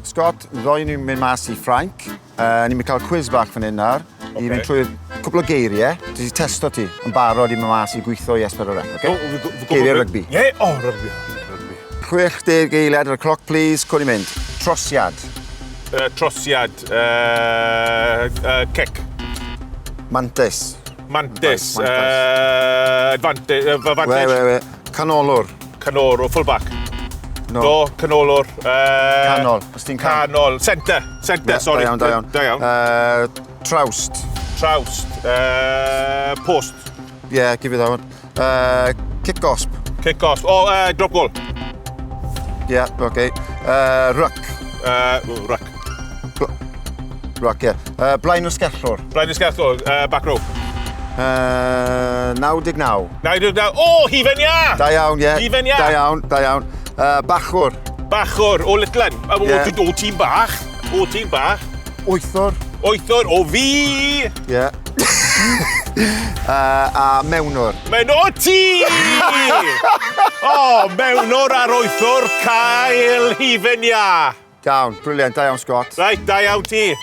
Scott, ddoe ni'n mynd mas i Ffrainc. Ni'n mynd cael quiz bach fan hyn nawr. Okay. I fynd trwy cwpl o geiriau. Dwi wedi testo ti yn barod i mynd mas i gweithio i S4C, okay? Oh, Geiriau rygbi. Ie, yeah. oh, rygbi. Rygbi. 60 eiliad ar y cloc, please. Cwn i mynd. Trosiad. Trosiad. Cic. Mantis. Mantis. Advantage. Advantage. We, we, we. Canolwr. Canolwr, full back. No. Do, canolwr. Canol. Os ti'n can... Canol. Centre. Centre, yeah, sorry. Da iawn, da iawn. Da iawn. Trawst. Trawst. Post. Yeah, give you that one. Kick gosp. Kick gosp. Oh, drop goal. Yeah, okay. Ruck. Ruck. Ruck, yeah. Blaen ysgellwr. Blaen ysgellwr, back row. 99. 99. O, hufen iâ! Da iawn, ie. Yeah. Hufen iâ. Da iawn, da iawn. Bachwr. Bachwr, o Little Un. Yeah. O, tîm bach. O, tîm bach. Wythwr. Wythwr, o fi! Ie. Yeah. A mewnwr. Mewn o ti! O, mewnwr a'r wythwr, cael hufen iâ. Iawn, brilliant, da iawn, Scott. Right, da iawn ti.